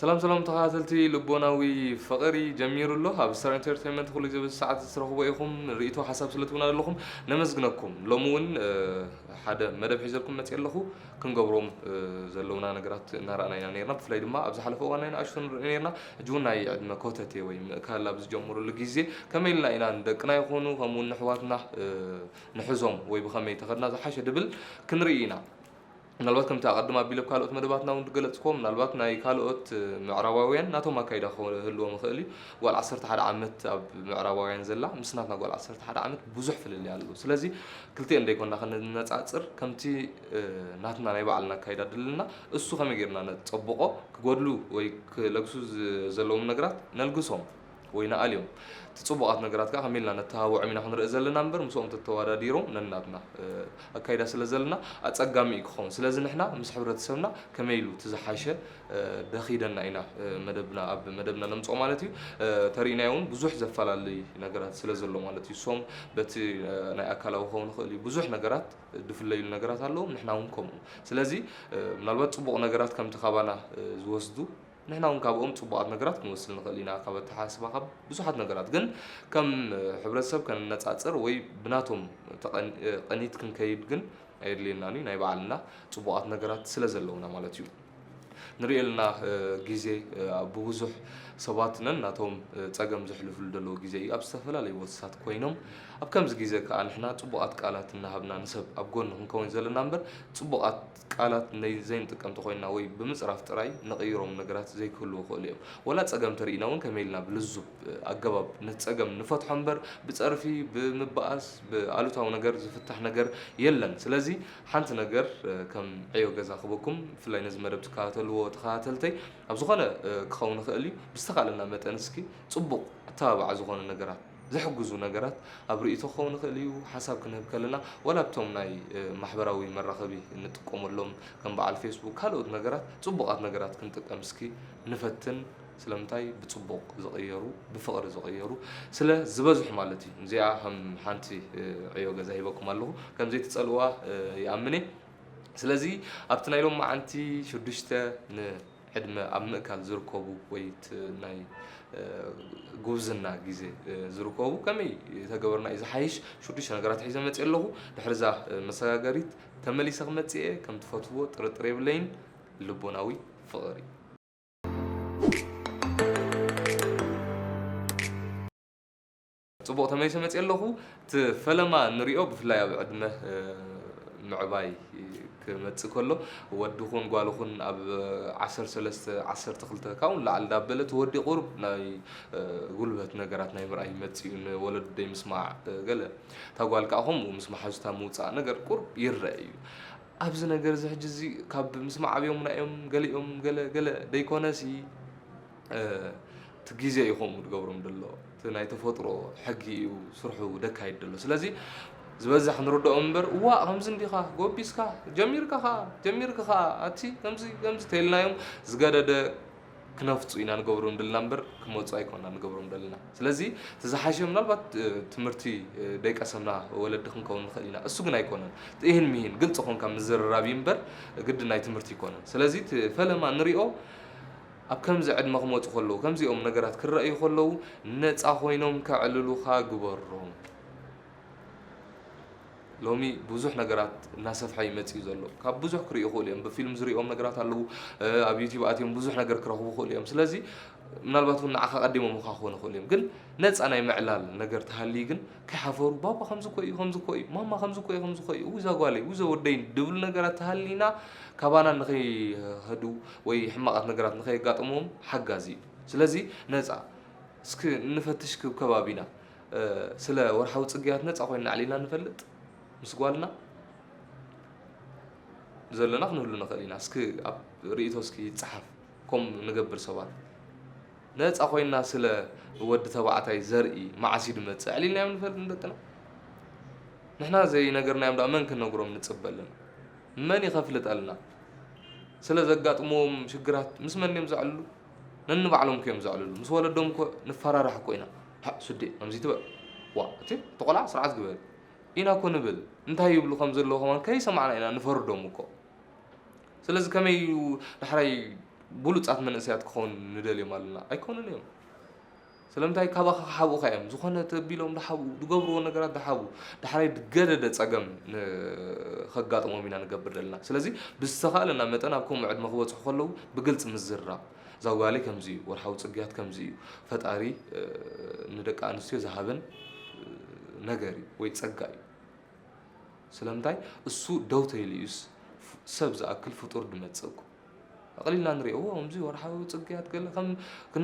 ሰላም ሰላም ተኸታተልቲ ልቦናዊ ፍቕሪ ጀሚሩ ኣሎ። ኣብ ስታር ኢንተርቴይንመንት ኩሉ ግዜ በዚ ሰዓት ትረኽቦ ኢኹም። ርእይቶ ሓሳብ ስለ ትህቡና ዘለኹም ነመስግነኩም። ሎሚ እውን፣ እ፣ ሓደ መደብ ሒዘልኩም መፅእ ኣለኹ። ክንገብሮም፣ እ፣ ዘለውና ነገራት እናረኣና ኢና ነይርና። ብፍላይ ድማ ኣብ ዝሓለፈ እዋን ናይ ንኣሽቱ ንርኢ ነይርና። ሕጂ እውን ናይ ዕድመ ኮተቴ ወይ ምእካል ኣብ ዝጀምሩሉ ግዜ ከመይ ኢልና ኢና ንደቅና ይኹኑ ከምኡ እውን ንሕዋትና፣ እ፣ ንሕዞም ወይ ብኸመይ ተኸድና ዝሓሸ ድብል ክንርኢ ኢና። ምናልባት ከምቲ ኣቐድም ኣቢለ ኣብ ካልኦት መደባትና እውን ዝገለጽክዎ፣ ምናልባት ናይ ካልኦት ምዕራባውያን ናቶም ኣካይዳ ክህልዎም ይኽእል እዩ። ጓል ዓሰርተ ሓደ ዓመት ኣብ ምዕራባውያን ዘላ ምስ ናትና ጓል ዓሰርተ ሓደ ዓመት ብዙሕ ፍልልይ ኣለዎ። ስለዚ ክልቲኤን ደይኮና ከነነጻጽር፣ ከምቲ፣ እ፣ ናትና ናይ ባዕልና ኣካይዳ ድልና እሱ ከመይ ጌርና ነጸብቖ፣ ክጎድሉ ወይ ክለግሱ ዝ-፣ ዘለዎም ነገራት ነልግሶም። ወይ ንኣልዮም። እቲ ጽቡቓት ነገራት ከኣ ከመይ ኢልና ነተሃብዖም ኢና ክንርኢ ዘለና እምበር፣ ምስኦም ተተወዳዲሮም ነናትና፣ እ፣ ኣካይዳ ስለ ዘለና ኣጸጋሚ እዩ ክኸውን። ስለዚ ንሕና ምስ ሕብረተሰብና ከመይ ኢሉ እቲ ዝሓሸ፣ እ፣ ደኺደና ኢና፣ እ፣ መደብና፣ ኣብ መደብና ነምጽኦ ማለት እዩ። እ፣ ተሪኢናዮ እውን ብዙሕ ዘፈላለይ ነገራት ስለ ዘሎ ማለት እዩ። እሶም በቲ፣ እ፣ ናይ ኣካላዊ ክኸውን ይኽእል እዩ። ብዙሕ ነገራት ድፍለዩሉ ነገራት ኣለዎም፣ ንሕና እውን ከምኡ። ስለዚ፣ እ፣ ምናልባት ጽቡቕ ነገራት ከምቲ ካባና፣ እ፣ ዝወስዱ ንሕና እውን ካብኦም ጽቡቓት ነገራት ክንወስድ ንኽእል ኢና፣ ካብ ኣተሓሳስባ፣ ካብ ብዙሓት ነገራት። ግን ከም፣ እ፣ ሕብረተሰብ ከነነጻጽር ወይ ብናቶም ተቐን-፣ እ፣ ቀኒት ክንከይድ ግን ኣየድልየናን እዩ። ናይ ባዕልና ጽቡቓት ነገራት ስለ ዘለውና ማለት እዩ። ንሪኦ ኣለና፣ እ፣ ግዜ፣ እ፣ ኣብ ብብዙሕ ሰባት ነናቶም፣ እ፣ ጸገም ዘሕልፍሉ ዘለዉ ግዜ እዩ። ኣብ ዝተፈላለዩ ቦታታት ኮይኖም ኣብ ከምዚ ግዜ ከኣ ንሕና ጽቡቓት ቃላት እናሃብና ንሰብ ኣብ ጎኑ ክንከውን ዘለና እምበር፣ ጽቡቓት ቃላት ነይ-፣ ዘይንጥቀም ተኾይንና ወይ ብምጽራፍ ጥራይ ንቕይሮም ነገራት ዘይክህልዉ ይኽእሉ እዮም። ወላ ጸገም ተርኢና እውን ከመይ ኢልና ብልዙብ ኣገባብ ነቲ ጸገም ንፈትሖ እምበር፣ ብጸርፊ፣ ብምበኣስ፣ ብኣሉታዊ ነገር ዝፍታሕ ነገር የለን። ስለዚ ሓንቲ ነገር፣ እ፣ ከም ዕዮ ገዛ ክበኩም፣ ብፍላይ ነዚ መደብ ትከታተልዎ ተኸታተልተይ፣ ኣብ ዝኾነ፣ እ፣ ክኸውን ይኽእል እዩ፣ ብዝተኻእለና መጠን እስኪ ጽቡቕ ኣተባባዓ ዝኾነ ነገራት ዘሕግዙ ነገራት ኣብ ርእይቶ ክኸውን ይኽእል እዩ። ሓሳብ ክንህብ ከለና፣ ዋላ ኣብቶም ናይ፣ እ፣ ማሕበራዊ መራኸቢ እንጥቀመሎም ከም በዓል ፌስቡክ፣ ካልኦት ነገራት፣ ጽቡቓት ነገራት ክንጥቀም እስኪ ንፈትን። ስለምንታይ? ብጽቡቕ ዝቕየሩ፣ ብፍቕሪ ዝቕየሩ ስለ ዝበዝሑ ማለት እዩ። እዚኣ ከም ሓንቲ፣ እ፣ ዕዮ ገዛ ሂበኩም ኣለኹ። ከም ዘይትጸልዋ፣ እ፣ ይኣምን እየ። ስለዚ ኣብቲ ናይ ሎማዓንቲ ሽዱሽተ ን ዕድመ ኣብ ምእካል ዝርከቡ ወይ እቲ ናይ፣ እ፣ ጉብዝና ግዜ፣ እ፣ ዝርከቡ ከመይ ተገበርና እዩ ዝሓይሽ? ሽዱሽተ ነገራት ሒዘ መፅእ ኣለኹ። ድሕሪ እዛ፣ እ፣ መሰጋገሪት ተመሊሰ ክመፅእ እየ። ከም ትፈትዎ ጥርጥር የብለይን። ልቦናዊ ፍቕሪ። ጽቡቕ፣ ተመሊሰ መጽየ ኣለኹ። እቲ ፈለማ ንሪኦ ብፍላይ ኣብ ዕድመ፣ እ፣ ምዕባይ ክመጽእ ከሎ፣ ወዲ ኹን ጓል ኹን ኣብ ዓሰርተ ሰለስተ፣ ዓሰርተ ክልተ ካብኡ ንላዕሊ ዳበለ እቲ ወዲ ቁሩብ ናይ፣ እ፣ ጉልበት ነገራት ናይ ምርኣይ ይመጽእ እዩ። ንወለዱ ደይ ምስማዕ፣ እ፣ ገለ እታ ጓል ከኣ ከምኡ ምስ መሓዙታ ምውጻእ ነገር ቁሩብ ይረአ እዩ። ኣብዚ ነገር እዚ ሕጂ እዚ ካብ ምስማዕ ኣብዮምና እዮም፣ ገሊኦም ገለ ገለ ደይኮነሲ፣ እ፣ እቲ ግዜ እዩ ከምኡ ዝገብሮም ዘሎ። እቲ ናይ ተፈጥሮ ሕጊ እዩ ስርሑ ደካይድ ዘሎ። ስለዚ ዝበዝሕ ክንርድኦም እምበር፣ "እዋእ፣ ከምዚ እንዲኻ፣ ጎቢስካ፣ ጀሚርካ ኸኣ፣ ጀሚርካ ኸኣ፣ ኣቲ ከምዚ፣ ከምዚ" ተይልናዮም ዝገደደ ክነፍጹ ኢና ንገብሮም ደለና እምበር፣ ክመጹ ኣይኮና ንገብሮም ደለና። ስለዚ እቲ ዝሓሸ ምናልባት፣ እ፣ ትምህርቲ፣ እ፣ ደይቀሰምና ወለዲ ክንከውን ንኽእል ኢና። እሱ ግን ኣይኮነን። እቲ ኢሂን ምሂን ግልጺ ኮንካ ምዝርራብ እዩ እምበር፣ ግድን ናይ ትምህርቲ ኣይኮነን። ስለዚ እቲ ፈለማ ንሪኦ ኣብ ከምዚ ዕድመ ክመጹ ከለዉ፣ ከምዚኦም ነገራት ክረኣዩ ከለዉ፣ ነጻ ኮይኖም ከዕልሉኻ ግበሮም። ሎሚ ብዙሕ ነገራት እናሰፍሐ ይመጽእ እዩ ዘሎ። ካብ ብዙሕ ክርእዩ ይኽእሉ እዮም። ብፊልም ዝርእዮም ነገራት ኣለዉ። እ፣ ኣብ ዩቲዩብ ኣትዮም ብዙሕ ነገር ክረኽቡ ይኽእሉ እዮም። ስለዚ ምናልባት እውን ንዓኻ ቀዲሞምኻ ክኾኑ ይኽእሉ እዮም። ግን ነጻ ናይ ምዕላል ነገር ተሃልዩ ግን ከይሓፈሩ፣ "ባባ ከምዚ እኮ እዩ፣ ከምዚ እኮ እዩ፣ ማማ ከምዚ እኮ እዩ፣ ከምዚ እኮ እዩ፣ እዛ ጓለይ፣ እዛ ወደይን" ድብሉ ነገራት ተሃልዩና ካባና ንኸይኸዱ ወይ ሕማቓት ነገራት ንኸየጋጥምዎም ሓጋዚ እዩ። ስለዚ ነጻ እስኪ ንፈትሽ ክብ ከባቢና። እ፣ ስለ ወርሓዊ ጽግያት ነጻ ኮይንና ኣዕሊልና ንፈልጥ? ምስ ጓልና ዘለና ክንህሉ ንኽእል ኢና። እስኪ ኣብ ርእይቶ እስኪ ይጸሓፍ። ከምኡ ንገብር ሰባት። ነጻ ኮይንና ስለ ወዲ ተባዕታይ ዘርኢ መዓስ እዩ ዝመጽእ ኣዕሊልናዮም ንፈልጥ ንደቅና? ንሕና ዘይነገርናዮም ደኣ መን ክነግሮም ንጽበ ኣለና? መን እዩ ከፍልጠልና? ስለ ዘጋጥምዎም ሽግራት ምስ መን እዮም ዘዕልሉ? ነንባዕሎም እኮ እዮም ዘዕልሉ። ምስ ወለዶም እኮ ንፈራራሕ እኮ ኢና። ሃ፣ ስዴ፣ ከምዚ ትበል። ዋ፣ እቲ፣ እቲ ቆልዓ ስርዓት ግበር ኢና እኮ ንብል። እንታይ ይብሉ ከም ዘለዉ ከማን ከይሰማዕና ኢና ንፈርዶም እኮ። ስለዚ ከመይ እዩ ዳሕራይ ብሉጻት መንእሰያት ክኾኑ ንደልዮም ኣለና ኣይኮኑን እዮም። ስለምንታይ ካባኻ ክሓብኡኻ እዮም። ዝኾነ ተቢሎም ድሓብኡ፣ ድገብርዎ ነገራት ድሓብኡ፣ ድሓራይ ድገደደ ጸገም ከጋጥሞም ኢና ንገብር ዘለና። ስለዚ ብዝተኻእለና መጠን ኣብ ከምኡ ዕድመ ክበጽሑ ከለዉ ብግልጺ ምዝርራብ። እዛ ጓለይ ከምዚ እዩ፣ ወርሓዊ ጽግያት ከምዚ እዩ። ፈጣሪ ንደቂ ኣንስትዮ ዝሃበን ነገር እዩ ወይ ጸጋ እዩ። ስለምንታይ እሱ ደው ተይሉ እዩስ ሰብ ዝኣክል ፍጡር ድመጽእ እኮ። ኣቕሊልና ንሪኦ፣ እዎ፣ ከምዚ ወርሓዊ ጽግያት ገለ ከም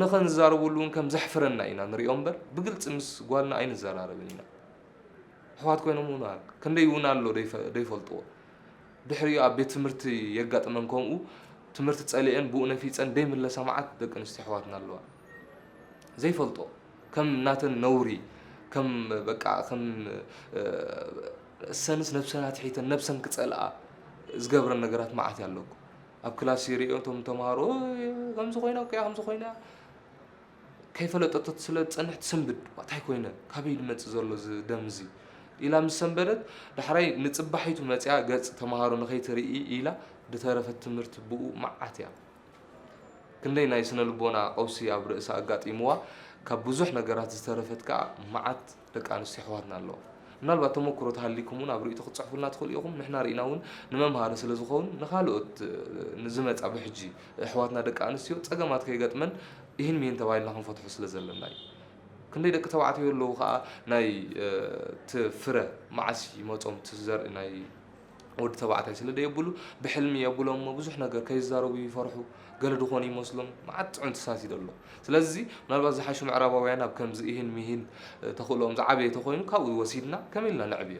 ንኸንዛረበሉ እውን ከም ዘሕፍረና ኢና ንሪኦ እምበር፣ ብግልጺ ምስ ጓልና ኣይንዘራረብን ኢና። ኣሕዋት ኮይኖም እውን ኣል-፣ ክንደይ እውን ኣሎ ደይፈ-፣ ደይፈልጥዎ። ድሕሪኡ ኣብ ቤት ትምህርቲ የጋጥመን ከምኡ፣ ትምህርቲ ጸሊአን ብኡ ነፊጸን ደይምለሳ መዓት ደቂ ኣንስትዮ ኣሕዋትና ኣለዋ። ዘይፈልጦ፣ ከም ናተን ነውሪ፣ ከም በቃ ከም፣ እ፣ እሰንስ ነብሰን ኣትሒተን ነብሰን ክጸልኣ ዝገብረን ነገራት መዓት ኣለኩ። ኣብ ክላስ ይርእዮ እቶም ተምሃሮ፣ "ኦይ፣ ከምዚ ኮይና እኮ እያ፣ ከምዚ ኮይና እያ." ከይፈለጠቶ ስለ ትጸንሕ ትስንብድ። "እንታይ ኮይነ? ካበይ ዝመጽእ ዘሎ እዚ ደም እዚ?" ኢላ ምስ ሰንበደት፣ ዳሕራይ ንጽባሒቱ መጺኣ ገጽ ተምሃሮ ንኸይትርኢ ኢላ፣ ዝተረፈት ትምህርቲ ብኡ መዓት እያ። ክንደይ ናይ ስነ ልቦና ቀውሲ ኣብ ርእሳ ኣጋጢምዋ፣ ካብ ብዙሕ ነገራት ዝተረፈት ከኣ መዓት ደቂ ኣንስትዮ ኣሕዋትና ኣለዋ። ምናልባት ተመኩሮ ተሃሊኩም እውን ኣብ ርእይቶ ክትጽሕፉልና ትኽእሉ ኢኹም። ንሕና ርኢና እውን ንመምሃሪ ስለ ዝኸውን፣ ንኻልኦት፣ እ፣ ንዝመጻ ብሕጂ ኣሕዋትና ደቂ ኣንስትዮ ጸገማት ከይገጥመን ኢሂን ሚሂን ተባሂልና ክንፈትሖ ስለ ዘለና እዩ። ክንደይ ደቂ ተባዕትዮ ኣለዉ ከኣ ናይ፣ እ፣ እቲ ፍረ መዓስ ይመጾም፣ እቲ ዘርኢ ናይ ወዲ ተባዕታይ ስለ ደየብሉ፣ ብሕልሚ የብሎም እሞ ብዙሕ ነገር ከይዛረቡ ይፈርሑ፣ ገለ ድኾኑ ይመስሎም፣ መዓት ጥዑን ተሳሲዶ ኣሎ። ስለዚ ምናልባት ዝሓሹ ምዕራባውያን ኣብ ከምዚ ኢሂን ሚሂን፣ እ፣ ተኽእሎኦም ዝዓበየ ተኾይኑ ካብኡ ወሲድና ከመይ ኢልና ነዕብዮ?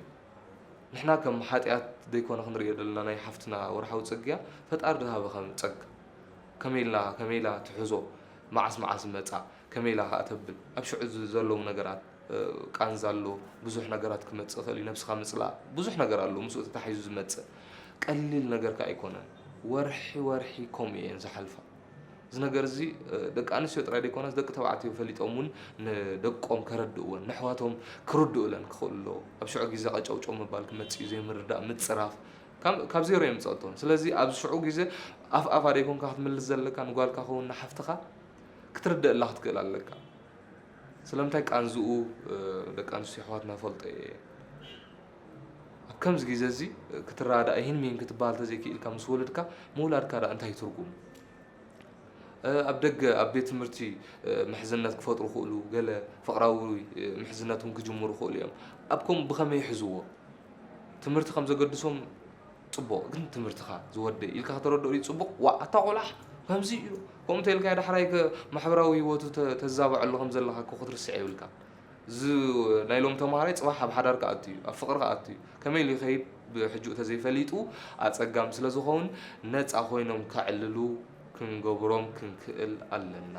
ንሕና ከም ሓጢኣት ደይኮነ ክንርእዮ ዘለና ናይ ሓፍትና ወርሓዊ ጽግያ፣ ፈጣሪ ዝሃበ ከም ጸጋ። ከመይ ኢልና፣ ከመይ ኢላ ትሕዞ? መዓስ መዓስ ይመጻ? ከመይ ኢላ ከኣ ተብል? ኣብ ሽዑ ዝ-፣ ዘለዉ ነገራት፣ እ፣ ቃንዛ ኣሎ፣ ብዙሕ ነገራት ክመጽእ ይኽእል እዩ፣ ነብስኻ ምጽላእ፣ ብዙሕ ነገር ኣሎ ምስኡ ተታሒዙ ዝመጽእ። ቀሊል ነገር ከኣ ኣይኮነን። ወርሒ ወርሒ ከምኡ እየን ዝሓልፋ። እዚ ነገር እዚ፣ እ፣ ደቂ ኣንስትዮ ጥራይ ዘይኮነስ ደቂ ተባዕትዮ ፈሊጦም እውን ንደቆም ከረድእወን፣ ነሕዋቶም ክርድኡለን ክኽእሉ ኣለዎ። ኣብ ሽዑ ግዜ ቀጨውጨው ምባል ክመጽእ እዩ፣ ዘይምርዳእ፣ ምጽራፍ፣ ካብ፣ ካብ ዜሮ የምጽኦ እቶም። ስለዚ ኣብዚ ሽዑ ግዜ ኣፍ ኣፋ ደይኮንካ ክትምልስ ዘለካ፣ ንጓልካ ኸውን ንሓፍትኻ ክትርደኣላ ክትክእል ኣለካ። ስለምንታይ ቃንዝኡ፣ እ፣ ደቂ ኣንስትዮ ኣሕዋትና ፈልጦ እየ። ኣብ ከምዚ ግዜ እዚ፣ እ፣ ክትረዳዳእ ይህን ሚህን ክትበሃል ተዘይክኢልካ ምስ ወለድካ፣ ምውላድካ ደኣ እንታይ ትርጉም? እ፣ ኣብ ደገ፣ ኣብ ቤት ትምህርቲ፣ እ፣ ምሕዝነት ክፈጥሩ ክእሉ፣ ገለ ፍቕራዊ፣ እ፣ ምሕዝነት እውን ክጅምሩ ክእሉ እዮም። ኣብ ከምኡ ብኸመይ ይሕዝዎ? ትምህርቲ ከም ዘገድሶም ጽቡቕ፣ ግን ትምህርትኻ ዝወደይ ኢልካ ከተረድኦ ድዩ ጽቡቕ? ዋእ፣ ኣታ ቆልዓ ከምዚ እዩ ኢሉ። ከምኡ እንተኢልካዮ ዳሕራይ ከ ማሕበራዊ ህይወቱ ተ-፣ ተዛብዐሉ ከም ዘለኻ እኮ ክትርስዕ የብልካን። እዚ ናይ ሎም ተምሃራይ ጽባሕ ኣብ ሓዳር ክኣቱ እዩ፣ ኣብ ፍቕሪ ክኣቱ እዩ። ከመይ ኢሉ ይኸይድ? ብሕጂኡ ተዘይፈሊጡ ኣጸጋሚ ስለ ዝኸውን ነጻ ኮይኖም ከዕልሉ ክንገብሮም ክንክእል ኣለና።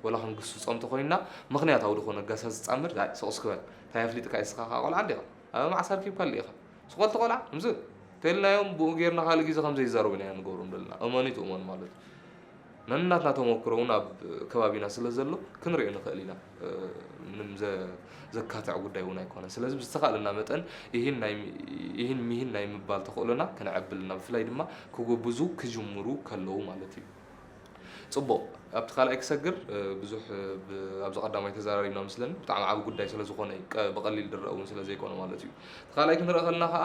ወላ ክንግስጾም ተኾይንና ምኽንያታዊ ዝኾነ ጋሳ ዝጻምር፣ ዳይ፣ ስቕ ስክ በል። እንታይ ኣፍሊጥካ እስኻ ከኣ ቆልዓ እንዲኻ። ኣብ ማዕሳ ኣርኪብካሉ ኢኻ። ስቕ በል እቲ ቆልዓ፣ እምዚ። ተልናዮም ብኡ ጌርና ካልእ ግዜ ከም ዘይዛረቡ ኢና ንገብሮም ዘለና። እመኑ ይትእመኑ ማለት እዩ። ነናትና ተመክሮ እውን ኣብ ከባቢና ስለ ዘሎ ክንሪኦ ንኽእል ኢና። እ፣ ምንም ዘ-፣ ዘካትዕ ጉዳይ እውን ኣይኮነን። ስለዚ ብዝተኻእለና መጠን ይህን ናይ ሚ-፣ ይህን ሚህን ናይ ምባል ተኽእሎና ከነዕብል እና ብፍላይ ድማ ክጎብዙ ክጅምሩ ከለዉ ማለት እዩ። ጽቡቕ። ኣብቲ ካልኣይ ክሰግር፣ እ፣ ብዙሕ፣ እ፣ ብ-፣ ኣብዚ ቀዳማይ ተዘራሪብና መስለኒ። ብጣዕሚ ዓቢ ጉዳይ ስለ ዝኾነ እዩ። ቀ-፣ ብቐሊል ዝረአ እውን ስለ ዘይኮነ ማለት እዩ። እቲ ካልኣይ ክንርኢ ከለና ከኣ፣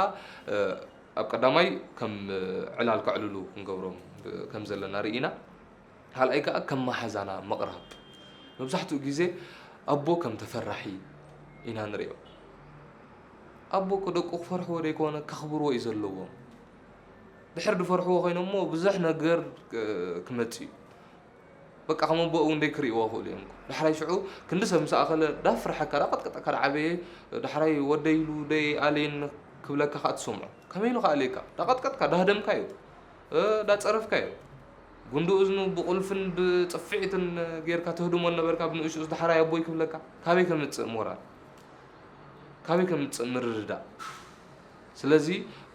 እ፣ ኣብ ቀዳማይ ከም፣ እ፣ ዕላል ከዕልሉ ክንገብሮም፣ እ፣ ከም ዘለና ርኢና። ካልኣይ ከኣ ከም መሓዛና ምቕራብ። መብዛሕትኡ ግዜ ኣቦ ከም ተፈራሒ ኢና ንሪኦ። ኣቦ እኮ ደቁ ክፈርሕዎ ደይኮነ ከኽብርዎ እዩ ዘለዎም። ድሕር ድፈርሕዎ ኮይኖም እሞ ብዙሕ ነገር፣ እ፣ ክመጽእ እዩ። በቃ ከም ኣቦ እውን ደይ ክርእይዎ ክእሉ እዮም። ዳሕራይ ሽዑ ክንዲ ሰብ ምስ ኣኸለ ዳፍርሐካ፣ ዳቐጥቀጠካ፣ ዳዓበየ፣ ዳሕራይ ወደይ ኢሉ ደይ ኣለየኒ ክብለካ ከኣ ትሰምዖ። ከመይ ኢሉ ከኣልየካ? ዳቐጥቀጥካ፣ ዳህደምካዮ፣ እ፣ ዳጸረፍካዮ። ጉንዲ እዝኑ ብቑልፍን ብጽፍዒትን ጌርካ ትህድሞ ነበርካ፣ ብንእሽቱስ ዳሕራይ ኣቦይ ክብለካ። ካበይ ከምጽእ ሞራል? ካበይ ከምጽእ ምርድዳእ? ስለዚ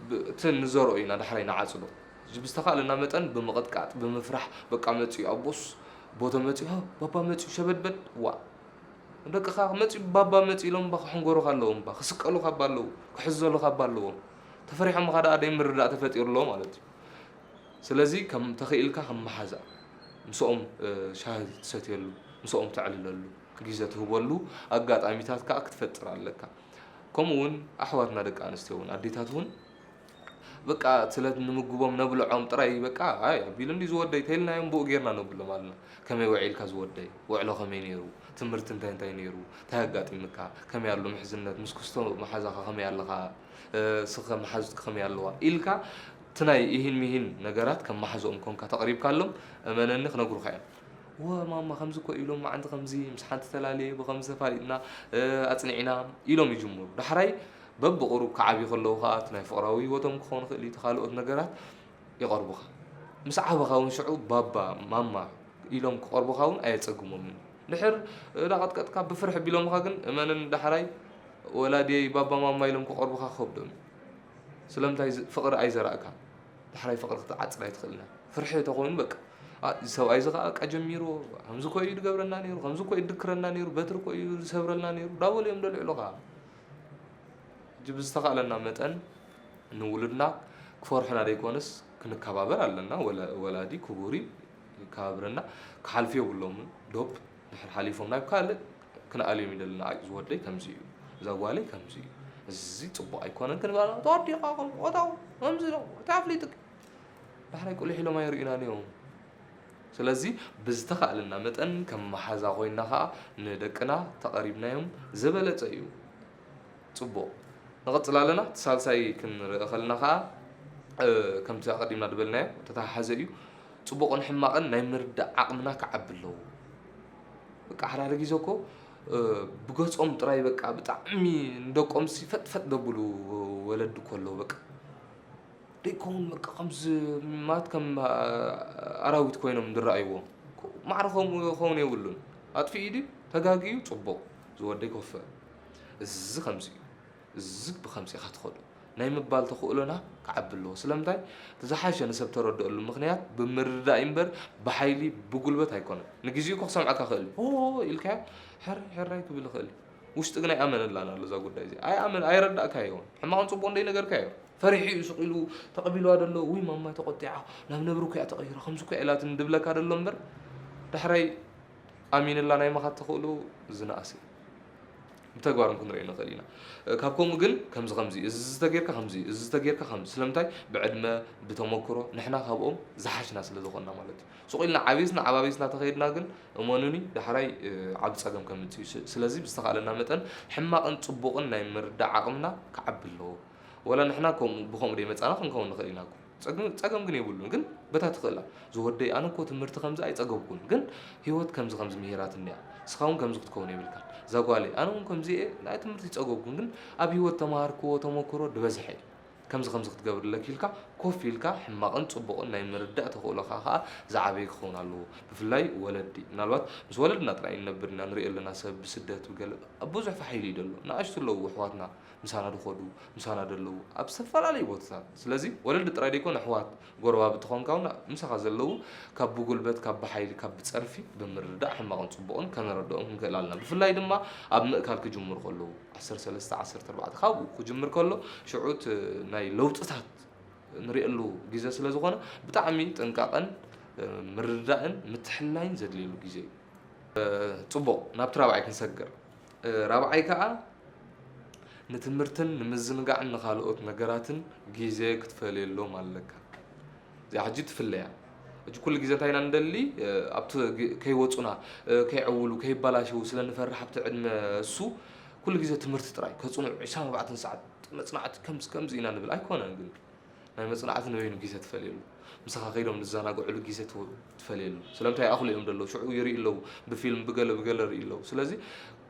ብ-፣ እቲ ንዘርኦ ኢና ዳሕራይ ንዓጽዶ። እዚ ብዝተኻእለና መጠን ብምቕጥቃጥ፣ ብምፍራሕ፣ በቃ መጺኡ ኣቦስ፣ ቦቶ መጺኡ፣ ሃ፣ ባባ መጺኡ፣ ሸበድበድ፣ ዋእ። ደቅኻ መጺኡ፣ ባባ መጺኡ ኢሎም እባ ክሕንጎሩኻ ኣለዎም እባ፣ ክስቀሉኻ እባ ኣለዉ፣ ክሕዘሉኻ እባ ኣለዎም። ተፈሪሖምኻ ደኣ ደይ ምርዳእ ተፈጢሩ ኣሎ ማለት እዩ። ስለዚ ከም ተኽኢልካ ከም መሓዛ፣ ምስኦም እ፣ ሻሂ ትሰትየሉ፣ ምስኦም ተዕልለሉ፣ ግዜ ትህበሉ ኣጋጣሚታት ከኣ ክትፈጥር ኣለካ። ከምኡ እውን ኣሕዋትና ደቂ ኣንስትዮ እውን ኣዴታት እውን በቃ ስለ ንምግቦም ነብልዖም ጥራይ በቃ ኣይ ኣቢሉ እንዲ ዝወደይ ተይልናዮም ብኡ ጌርና ነብሎም ኣለና። ከመይ ውዒልካ ዝወደይ? ውዕሎ ከመይ ነይሩ? ትምህርቲ እንታይ እንታይ ነይሩ? እንታይ ኣጋጢምካ? ከመይ ኣሎ ምሕዝነት? ምስ ክስቶ መሓዛኻ ከመይ ኣለኻ? እ፣ ስኸ መሓዙትኪ ከመይ ኣለዋ? ኢልካ እቲ ናይ ኢሂን ሚሂን ነገራት ከም መሓዝኦም ኮንካ ተቕሪብካሎም እመነኒ ክነግሩኻ እዮም። ወ ማማ ከምዚ እኮ ኢሎም መዓንቲ ከምዚ ምስ ሓንቲ ተላልየ ብኸምዚ ተፋሊጥና እ፣ ኣጽኒዕና ኢሎም ይጅምሩ። ዳሕራይ በብቑሩብ ክዓብዩ ከለዉ ከኣ እቲ ናይ ፍቕራዊ ህይወቶም ክኸውን ይኽእል እዩ፣ እቲ ካልኦት ነገራት ይቐርቡኻ። ምስ ዓበኻ እውን ሽዑ ባባ፣ ማማ ኢሎም ክቐርቡኻ እውን ኣየጸግሞምን። ድሕር እንዳቐጥቀጥካ ብፍርሒ ቢሎምኻ ግን እመንን ዳሕራይ ወላዲየይ ባባ ማማ ኢሎም ክቐርቡኻ ክኸብዶም እዩ። ስለምንታይ ዝ- ፍቕሪ ኣይዘራእካን? ዳሕራይ ፍቕሪ ክትዓጽድ ኣይትኽእልን እያ። ፍርሒ ተኾይኑ በቃ "ኣ፣ እዚ ሰብኣይ እዚ ኸኣ በቃ ጀሚርዎ፣ ከምዚ እኮ እዩ ዝገብረና ነይሩ፣ ከምዚ እኮ እዩ ዝድክረና ነይሩ፣ በትሪ እኮ እዩ ዝሰብረልና ነይሩ" ዳበሉ እዮም ደልዕሉኻ። ሕጂ ብዝተኻእለና መጠን ንውሉድና ክፈርሑና ደይኮነስ ክንከባበር ኣለና። ወላ- ወላዲ ክቡር እዩ፣ ይከባብረና። ክሓልፉ የብሎምን። ዶብ ድሕር ሓሊፎም ናብ ካልእ ክንኣልዮም ይደልና። ኣይ ዝወደይ ከምዚ እዩ፣ እዛ ጓለይ ከምዚ እዩ፣ እዚ ጽቡቕ ኣይኮነን ክንበላ ተወዲኻ ከም ቆታው ከምዚ ነው እቲ ኣፍሊጥክ ዳሕራይ ቁልሕ ኢሎም ኣይርእዩናን እዮም። ስለዚ ብዝተኻእለና መጠን ከም መሓዛ ኮይንና ኸኣ ንደቅና ተቐሪብናዮም ዝበለጸ እዩ። ጽቡቕ። ንቐጽል ኣለና። እቲ ሳልሳይ ክንርኢ ከለና ኸኣ፣ እ፣ ከምቲ ኣቐዲምና ዝበልናዮ ተተሓሓዘ እዩ። ጽቡቕን ሕማቕን ናይ ምርዳእ ዓቕምና ክዓቢ ኣለዎ። በቃ ሓደ ሓደ ግዜ እኮ፣ እ፣ ብገጾም ጥራይ በቃ ብጣዕሚ ንደቆምሲ ፈጥፈጥ ደብሉ ወለዲ እኮ ኣለዉ በቃ። ደይከውን በቃ ከምዚ ማለት ከም፣ አ፣ ኣራዊት ኮይኖም ዝረኣይዎ። ማዕረ ከምኡ ክኸውን የብሉን። ኣጥፊኡ ድዩ? ተጋግዩ? ጽቡቕ። ዝወደይ ኮፈ። እዚ ከምዚ እዩ። እዚ ብኸምዚ ኢኻ ትኸዶ። ናይ ምባል ተኽእሎና ክዓቢ ኣለዎ። ስለምንታይ? እቲ ዝሓሸ ንሰብ ተረድኣሉ ምኽንያት ብምርዳእ እዩ እምበር ብሓይሊ ብጉልበት ኣይኮነን። ንግዜኡ እኮ ክሰምዓካ ክእል እዩ። ኦ ኢልካዮ ሕራይ ሕራይ ክብል ይኽእል እዩ። ውሽጢ ግን ኣይኣመነላን ኣሎ እዛ ጉዳይ እዚኣ። ኣይኣመን-፣ ኣይረዳእካዮን። ሕማቕን ጽቡቕን ደይነገርካዮ። ፈሪሑ እዩ ስቕ ኢሉ ተቐቢልዋ ደሎ። ውይ ማማ ተቖጢዓ፣ ናብ ነብሪ እኮ እያ ተቐይራ፣ ከምዚ እኮ እያ ኢላትኒ ድብለካ ደሎ እምበር ዳሕራይ ኣሚንላ ናይ ምኻድ ተኽእሎ ዝነኣሰ እዩ። ብተግባር እውን ክንሪኦ ንኽእል ኢና። ካብ ከምኡ ግን ከምዚ ከምዚ፣ እዚ ተጌርካ ከምዚ፣ እዚ ተጌርካ ከምዚ። ስለምንታይ? ብዕድመ፣ ብተመክሮ፣ ንሕና ካብኦም ዝሓሽና ስለ ዝኾንና ማለት እዩ። ሱቕ ኢልና ዓቢስና፣ ዓባቢስና ተኸይድና ግን እመኑኒ፣ ዳሕራይ፣ እ፣ ዓቢ ጸገም ከምጽእ እዩ። ስ-፣ ስለዚ ብዝተኻእለና መጠን ሕማቕን ጽቡቕን ናይ ምርዳእ ዓቕምና ክዓቢ ኣለዎ። ወላ ንሕና ከምኡ፣ ብኸምኡ ደይመጻና ክንከውን ንኽእል ኢና እኮ። ጸገም፣ ጸገም ግን የብሉን። ግን በታ ትኽእላ፣ "ዝወደይ፣ ኣነ እኮ ትምህርቲ ከምዚ ኣይጸገብኩን፣ ግን ህይወት ከምዚ ከምዚ ምሂራትኒ እያ። ንስኻ እውን ከምዚ ክትከውን የብልካን። እዛ ጓለይ፣ ኣነ እውን ከምዚ እየ፣ ናይ ትምህርቲ ኣይጸገብኩን፣ ግን ኣብ ህይወት ተማሃርክዎ ተመክሮ ዝበዝሐ እዩ። ከምዚ ከምዚ ክትገብሪ ኣለኪ" ኢልካ ኮፍ ኢልካ ሕማቕን ጽቡቕን ናይ ምርዳእ ተኽእሎኻ ከኣ ዝዓበየ ክኸውን ኣለዎ። ብፍላይ ወለዲ፣ ምናልባት ምስ ወለድና ጥራይ ንነብር ኢና፣ ንሪኦ ኣለና ሰብ ብስደት ብገለ ኣብ ብዙሕ ፋሕ ኢሉ እዩ ዘሎ። ንኣሽቱ ኣለዉ ኣሕዋትና ምሳና ዝኸዱ፣ ምሳና ዘለዉ ኣብ ዝተፈላለዩ ቦታታት። ስለዚ ወለዲ ጥራይ ደይኮነ ኣሕዋት፣ ጎረባብቲ ኮንካ እውን ምሳኻ ዘለዉ ካብ ብጉልበት፣ ካብ ብሓይሊ፣ ካብ ብጸርፊ ብምርዳእ ሕማቕን ጽቡቕን ከነረድኦም ክንክእል ኣለና። ብፍላይ ድማ ኣብ ምእካል ክጅምሩ ከለዉ፣ ዓሰርተ ሰለስተ ዓሰርተ ኣርባዕተ ካብኡ ክጅምር ከሎ፣ ሽዑ እቲ ናይ ለውጥታት ንሪኤሉ ግዜ ስለ ዝኾነ፣ ብጣዕሚ ጥንቃቐን፣ እ፣ ምርዳእን ምትሕልላይን ዘድልየሉ ግዜ እዩ። እ፣ ጽቡቕ፣ ናብቲ ራብዓይ ክንሰግር። እ፣ ራብዓይ ከኣ ንትምህርትን ንምዝንጋዕን ንኻልኦት ነገራትን ግዜ ክትፈልየሎም ኣለካ። እዚኣ ሕጂ ትፍለያ። ሕጂ ኩሉ ግዜ እንታይ ኢና ንደሊ? እ፣ ኣብቲ ግ-፣ ከይወጹና፣ እ፣ ከይዕውሉ፣ ከይበላሸዉ ስለ ንፈርሕ ኣብቲ ዕድመ እሱ ኩሉ ግዜ ትምህርቲ ጥራይ ከጽንዑ ዕስራን ኣርባዕተን ሰዓት መጽናዕቲ ከምዚ ከምዚ ኢና ንብል። ኣይኮነን ግን ናይ መጽናዕቲ ንበይኑ ግዜ ትፈልየሉ። ምሳኻ ከይዶም ዝዘናግዕሉ ግዜ ትወ-፣ ትፈልየሉ። ስለምንታይ ይኣኽሉ እዮም ዘለዉ። ሽዑ ይርኢ ኣለዉ። ብፊልም ብገለ ብገለ ይርኢ ኣለዉ። ስለዚ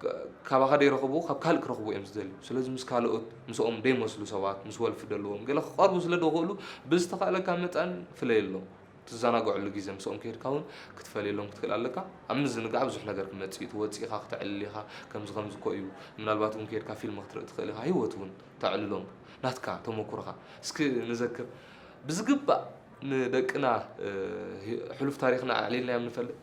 ካ-፣ ካባኻ ደይረኽብዎ ካብ ካልእ ክረኽቡ እዮም ዝደልዩ። ስለዚ ምስ ካልኦት ምስኦም ደይመስሉ ሰባት፣ ምስ ወልፊ ደለዎም ገለ ክቐርቡ ስለ ዝኽእሉ ብዝተኻእለካ መጠን ፍለየሎም። ትዘናግዐሉ ግዜ ምስኦም ከይድካ እውን ክትፈልየሎም ክትክእል ኣለካ። ኣብ ምዝንጋዕ ብዙሕ ነገር ክመጽእ እዩ። እቲ ወጺእኻ ክተዕልል ኢኻ። ከምዚ ከምዚ እኮ እዩ። ምናልባት እውን ከይድካ ፊልም ክትርኢ ትኽእል ኢኻ። ህይወት እውን ተዕልሎም። ናትካ ተመኩሮኻ እስኪ ንዘክር። ብዝግባእ ንደቅና፣ እ፣ ህ-፣ ሕሉፍ ታሪኽና ኣዕሊልናዮም ንፈልጥ?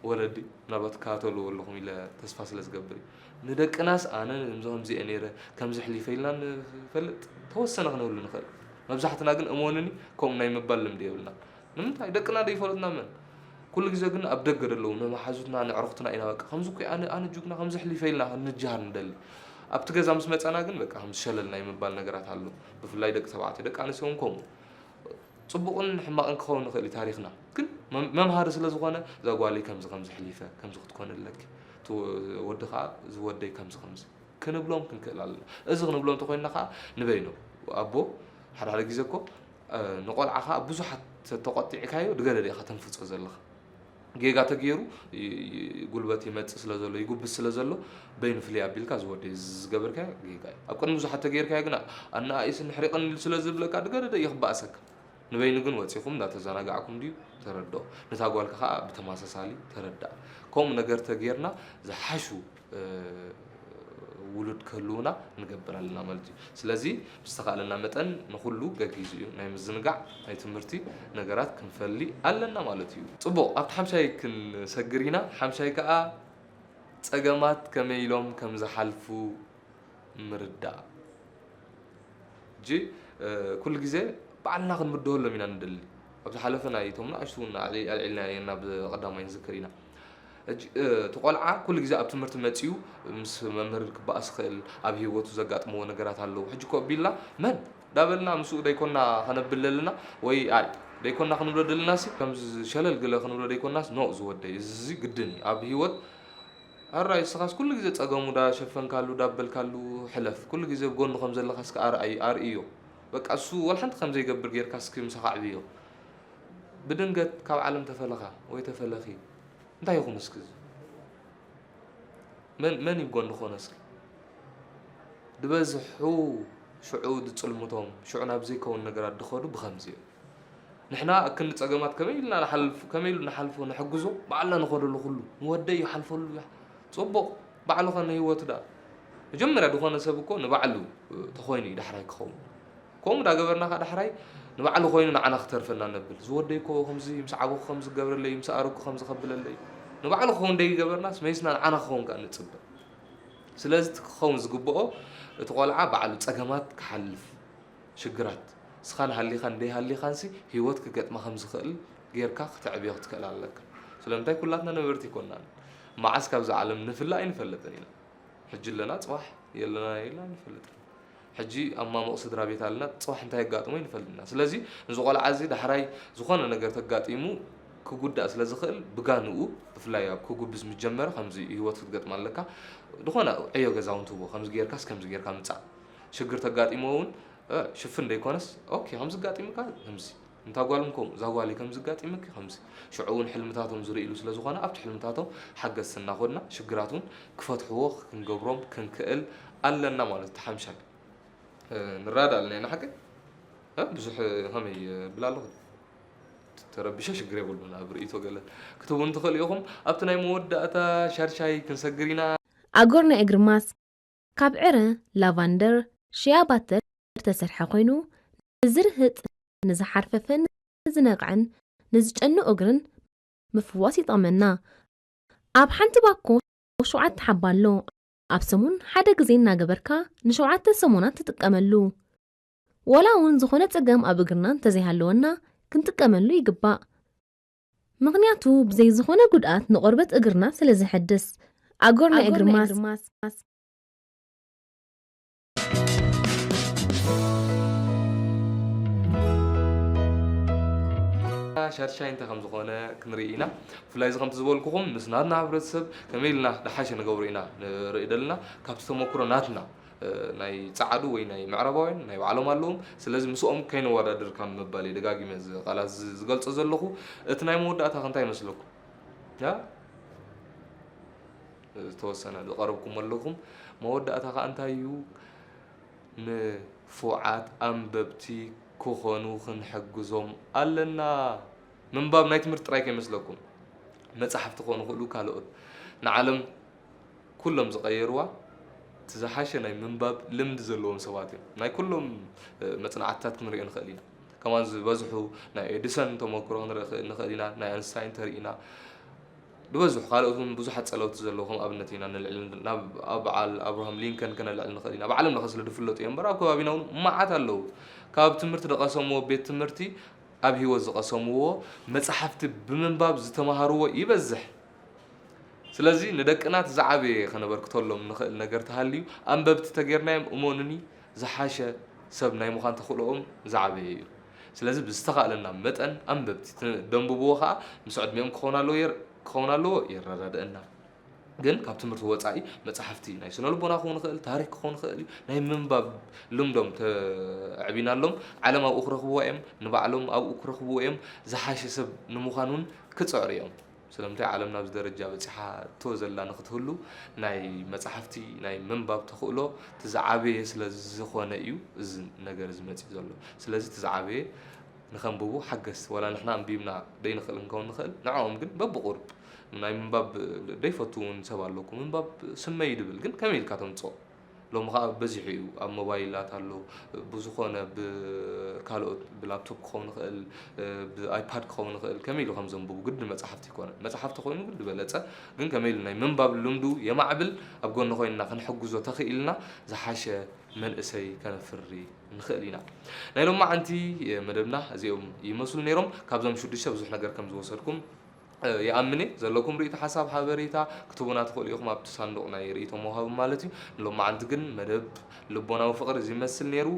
ወለዲ ምናልባት ትከታተልዎ ኣለኹም ኢለ ተስፋ ስለ ዝገብር እዩ። ንደቅናስ ኣነ ከምዚ ከምዚ እየ ነይረ፣ ከምዚ ኣሕሊፈ ኢልና ንፈልጥ ተወሰነ ክንህሉ ንኽእል። መብዛሕትና ግን እመኑኒ ከምኡ ናይ ምባል ልምዲ የብልናን። ንምንታይ? ደቅና ደይፈለጥና መን? ኩሉ ግዜ ግን ኣብ ደገ ዘለዉ ንመሓዙትና፣ ንዕሩኽትና ኢና በቃ፣ ከምዚ እኮ ኣነ፣ ኣነ ጅግና፣ ከምዚ ኣሕሊፈ ኢልና ክንጅሃር ንደሊ። ኣብቲ ገዛ ምስ መጸና ግን በቃ ከምዚ ሸለል ናይ ምባል ነገራት ኣሎ። ብፍላይ ደቂ ተባዕትዮ፣ ደቂ ኣንስትዮ እውን ከምኡ። ጽቡቕን ሕማቕን ክኸውን ይኽእል እዩ ታሪኽና። ግን መም-፣ መምሃሪ ስለ ዝኾነ፣ እዛ ጓለይ ከምዚ፣ ከምዚ ኣሕሊፈ፣ ከምዚ ክትኮኒ ኣለኪ። እቲ ወዲ ከኣ፣ እዚ ወደይ ከምዚ፣ ከምዚ። ክንብሎም ክንክእል ኣለና። እዚ ክንብሎም እንተኾይንና ከኣ ንበይኖም። ኣቦ ሓደ ሓደ ግዜ እኮ፣ እ፣ ንቆልዓ ከኣ ብዙሓት ተቆጢዕካዮ ድገደደ ኢኻ ተንፍጾ ዘለኻ። ጌጋ ተገይሩ ይ-፣ ይ-፣ ጉልበት ይመጽእ ስለ ዘሎ፣ ይጉብዝ ስለ ዘሎ፣ በይኑ ፍልይ ኣቢልካ እዚ ወደይ እዚ ዝገበርካዮ ጌጋ እዩ። ኣብ ቅድሚ ብዙሓት ተገይርካዮ ግና ኣነኣኢስን ሕሪቕን ኢሉ ስለ ዝብለካ ድገደደ እዩ ክበኣሰካ። ንበይኑ ግን ወጺኹም እንዳተዘናጋዕኩም ድዩ? ተረድኦ። ነታ ጓልካ ከኣ ብተመሳሳሊ ተረድኣ። ከምኡ ነገር ተገይርና ዝሓሹ፣ እ፣ ውሉድ ክህልዉና ንገብር ኣለና ማለት እዩ። ስለዚ ብዝተኻእለና መጠን ንኹሉ ገጊዙ እዩ ናይ ምዝንጋዕ፣ ናይ ትምህርቲ ነገራት ክንፈሊ ኣለና ማለት እዩ። ጽቡቕ፣ ኣብቲ ሓምሻይ ክንሰግር ኢና። ሓምሻይ ከኣ ጸገማት ከመይ ኢሎም ከም ዝሓልፉ ምርዳእ። ሕጂ፣ እ፣ ኩሉ ግዜ ባዕልና ክንብድሆሎም ኢና ንደሊ። ኣብ ዝሓለፈ ናይ እቶም ንኣሽቱ እውን ኣልዒ-፣ ኣልዒልና ኢና፣ ብቐዳማይ ንዝክር ኢና። ሕጂ፣ እ፣ እቲ ቆልዓ ኩሉ ግዜ ኣብ ትምህርቲ መጺኡ ምስ መምህር ክበኣስ ይኽእል፣ ኣብ ህይወቱ ዘጋጥምዎ ነገራት ኣለዉ። ሕጂ ኮ ቢልና መን ዳበልና ምስኡ ደይኮና ከነብል ደልና ወይ ኣይ ደይኮና ክንብሎ ደልናሲ፣ ከምዚ ሸለል ግለ ክንብሎ ደይኮናስ፣ ኖእ ዝወደይ፣ እዚ ግድን እዩ። ኣብ ህይወት ኣራይ እስኻስ ኩሉ ግዜ ጸገሙ ዳሸፈንካሉ፣ ዳበልካሉ ሕለፍ። ኩሉ ግዜ ብጎኑ ከም ዘለኻስ ከኣ ኣርኣይ-፣ ኣርእዮ። በቃ እሱ ወላ ሓንቲ ከም ዘይገብር ጌርካ እስኪ ምሳኻ ኣዕብዮ። ብድንገት ካብ ዓለም ተፈለኻ ወይ ተፈለኺ፣ እንታይ ይኹን እስኪ እዚ? መን፣ መን እዩ ብጎኒ ክኾኖ እስኪ? ዝበዝሑ ሽዑ ዝጽልምቶም፣ ሽዑ ናብ ዘይከውን ነገራት ዝኸዱ ብኸምዚ እዮም። ንሕና እክኒ ጸገማት ከመይ ኢልና ንሓልፍ-፣ ከመይ ኢሉ ንሓልፎ ንሕግዞ፣ ባዕልና ንኸደሉ ኩሉ፣ ንወደይ ይሓልፈሉ፣ ይሕ-፣ ጽቡቕ፣ ባዕሉ ኸ ንህይወቱ ደኣ። መጀመርያ ዝኾነ ሰብ እኮ ንባዕሉ፣ እ፣ ተኾይኑ እዩ ዳሕራይ ክኸውን። ከምኡ ዳገበርና ከኣ ዳሕራይ ንባዕሉ ኮይኑ ንዓና ክተርፈና ነብል። ዝወደይ እኮ ከምዚ ምስ ዓበኹ ከምዚ ክገብረለይ፣ ምስ ኣረግኩ ከምዚ ከብለለይ። ንባዕሉ ክኸውን ደይገበርናስ መይስና ንዓና ክኸውን ከኣ ንጽበ። ስለዚ እቲ ክኸውን ዝግብኦ እቲ ቆልዓ ባዕሉ ጸገማት ክሓልፍ፣ ሽግራት እስኻን ሃሊኻን ደይሃሊኻንሲ ህይወት ክገጥማ ከም ዝኽእል ጌርካ ክተዕብዮ ክትክእል ኣለካ። ስለምንታይ ኩላትና ነበርቲ ኣይኮናን። መዓስ ካብዛ ዓለም ንፍለ ኣይንፈልጥን ኢና። ሕጂ ኣለና፣ ጽባሕ የለና ኢልና ኣይንፈልጥን። ሕጂ ኣብ ማሙቕ ስድራ ቤት ኣለና፣ ጽባሕ እንታይ የጋጥሞ ኣይንፈልጥን ኢና። ስለዚ እዚ ቆልዓ እዚ ዳሕራይ ዝኾነ ነገር ተጋጢሙ ክጉዳእ ስለ ዝኽእል ብጋንኡ፣ ብፍላይ ኣብ ክጉብዝ ምስ ጀመረ ከምዚ ህይወት ክትገጥማ ኣለካ። ዝኾነ ዕዮ ገዛ እውን ትህቦ፣ ከምዚ ጌርካስ ከምዚ ጌርካ ምጻእ። ሽግር ተጋጢሞ እውን፣ እ፣ ሽፍን ደይኮነስ፣ ኦኬ፣ ከምዚ ኣጋጢሙካ ከምዚ። እንታ ጓል እውን ከምኡ፣ እዛ ጓለይ ከምዚ ኣጋጢምኪ ከምዚ። ሽዑ እውን ሕልምታቶም ዝርእይሉ ስለ ዝኾነ፣ ኣብቲ ሕልምታቶም ሓገዝቲ እናኾንና ሽግራት እውን ክፈትሕዎ ክንገብሮም ክንክእል ኣለና ማለት እዩ። እቲ ሓምሻይ፣ እ፣ ንረዳእ ኣለና ኢና ሓቀይ? እ፣ ብዙሕ ከመይ፣ እ፣ ብል ኣለኹ? ተረቢሸ ሽግር የብሉን። ኣብ ርእይቶ ገለ ክትህቡኒ ትኽእሉ ኢኹም። ኣብቲ ናይ መወዳእታ ሻድሻይ ክንሰግር ኢና። ኣጎር ናይ እግሪ ማስክ ካብ ዕረ፣ ላቫንደር፣ ሺያ ባተር ዝተሰርሐ ኮይኑ፣ ንዝርህጥ፣ ንዝሓርፈፈን ንዝነቕዐን ንዝጨኑ እግርን ምፍዋስ ይጠቕመና። ኣብ ሓንቲ ባኮ ሸውዓተ ሓባ ኣሎ። ኣብ ሰሙን ሓደ ግዜ እናገበርካ ንሸውዓተ ሰሙናት ትጥቀመሉ። ዋላ እውን ዝኾነ ጸገም ኣብ እግርና እንተዘይሃለወና ክንጥቀመሉ ይግባእ። ምኽንያቱ ብዘይ ዝኾነ ጉድኣት ንቆርበት እግርና ስለ ዘሐድስ። ኣጎር ናይ እግሪ ማስክ። ሻድሻይ እንታይ ከም ዝኾነ ክንርኢ ኢና። ብፍላይ እዚ ከምቲ ዝበልኩኹም ምስ ናትና ሕብረተሰብ ከመይ ኢልና ደሓሸ ንገብሮ ኢና ንርኢ ደለና። ካብቲ ተመክሮ ናትና፣ እ፣ ናይ ጸዓዱ ወይ ናይ ምዕራባውያን ናይ ባዕሎም ኣለዎም። ስለዚ ምስኦም ከይነወዳድርካ ምባል እየ ደጋጊመ እዚ ቃላት እዚ ዝገልጾ ዘለኹ። እቲ ናይ መወዳእታ ከ እንታይ ይመስለኩም? ያ? ዝተወሰነ ዝቐረብኩም ኣለኹም። መወዳእታ ከኣ እንታይ እዩ? ንፉዓት ኣንበብቲ ክኾኑ ክንሕግዞም ኣለና። ምንባብ ናይ ትምህርቲ ጥራይ ከይመስለኩም። መጻሕፍቲ ክኾኑ ይኽእሉ፣ ካልኦት ንዓለም ኩሎም ዝቐየርዋ እቲ ዝሓሸ ናይ ምንባብ ልምዲ ዘለዎም ሰባት እዮም። ናይ ኩሎም፣ እ፣ መጽናዕትታት ክንሪኦ ንኽእል ኢና። ከማን ዝበዝሑ ናይ ኤዲሰን ተመክሮ ክንርኢ ንኽእል ኢና፣ ናይ ኣንስታይን ተርኢና። ዝበዝሑ ካልኦት እውን ብዙሓት ጸለውቲ ዘለዉ ከም ኣብነት ኢና ንልዕል ናብ ኣብ በዓል ኣብርሃም ሊንከን ከነልዕል ንኽእል ኢና። ብዓለም ለኸ ስለ ዝፍለጡ እዮም እምበር ኣብ ከባቢና እውን መዓት ኣለዉ። ካብ ትምህርቲ ዝቐሰምዎ ቤት ትምህርቲ ኣብ ህይወት ዝቐሰምዎ፣ መጻሕፍቲ ብምንባብ ዝተማሃርዎ ይበዝሕ። ስለዚ ንደቅና እቲ ዝዓበየ ከነበርክተሎም ንኽእል ነገር ተሃልዩ፣ ኣንበብቲ ተጌርናዮም፣ እመኑኒ፣ ዝሓሸ ሰብ ናይ ምዃን ተኽእሎኦም ዝዓበየ እዩ። ስለዚ ብዝተኻእለና መጠን ኣንበብቲ፣ እቲ ደንብብዎ ኸኣ ምስ ዕድሜኦም ክኸውን ኣለዎ የር-፣ ክኸውን ኣለዎ የረዳድአና። ግን ካብ ትምህርቲ ወጻኢ መጻሕፍቲ ናይ ስነ ልቦና ክኸውን ይኽእል፣ ታሪክ ክኸውን ይኽእል እዩ። ናይ ምንባብ ልምዶም ተዕቢናሎም፣ ዓለም ኣብኡ ክረኽብዎ እዮም፣ ንባዕሎም ኣብኡ ክረኽብዎ እዮም፣ ዝሓሸ ሰብ ንምዃን እውን ክጽዕሩ እዮም። ስለምንታይ ዓለም ናብዚ ደረጃ በጺሓቶ ዘላ ንክትህሉ ናይ መጻሕፍቲ ናይ ምንባብ ተኽእሎ እቲ ዝዓበየ ስለ ዝኾነ እዩ እዚ ነገር እዚ መጺኡ ዘሎ። ስለዚ እቲ ዝዓበየ ንኸንብቡ ሓገዝ። ዋላ ንሕና ኣንቢብና ደይንኽእል ክንከውን ንኽእል፣ ንዕኦም ግን በብቑሩብ ናይ ምንባብ ደይፈቱ እውን ሰብ ኣለኩ። ምንባብ ስመይ ድብል፣ ግን ከመይ ኢልካ ተምጽኦ? ሎሚ ኸዓ በዚሑ እዩ። ኣብ ሞባይላት ኣሎ፣ ብዝኾነ ብካልኦት፣ ብላፕቶፕ ክኸውን ይኽእል፣ ብኣይፓድ ክኸውን ይኽእል። ከመይ ኢሉ ከም ዘንብቡ ግዲ መጻሕፍቲ ይኮነን። መጻሕፍቲ ኮይኑ ግዲ በለጸ፣ ግን ከመይ ኢሉ ናይ ምንባብ ልምዱ የማዕብል፣ ኣብ ጎኒ ኮይንና ክንሕግዞ ተኽኢልና ዝሓሸ መንእሰይ ከነፍሪ ንኽእል ኢና። ናይ ሎማዓንቲ መደብና እዚኦም ይመስሉ ነይሮም። ካብዞም ሽዱሽተ ብዙሕ ነገር ከም ዝወሰድኩም ይኣምን እየ። ዘለኩም ርእይቶ፣ ሓሳብ፣ ሓበሬታ ክትቡና ትኽእሉ ኢኹም ኣብቲ ሳንዱቕ ናይ ርእይቶ መውሃቢ ማለት እዩ። ንሎማዓንቲ ግን መደብ ልቦናዊ ፍቕሪ እዚ ይመስል ነይሩ።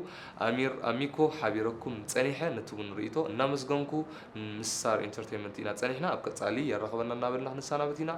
ኣሚር ኣሚኮ ሓቢረኩም ጸኒሐ። ነቲ እውን ርእይቶ እናመስገንኩ፣ ምስ ሳር ኢንተርቴይንመንት ኢና ጸኒሕና። ኣብ ቀጻሊ የራኽበና እናበልና ክንሰናበት ኢና።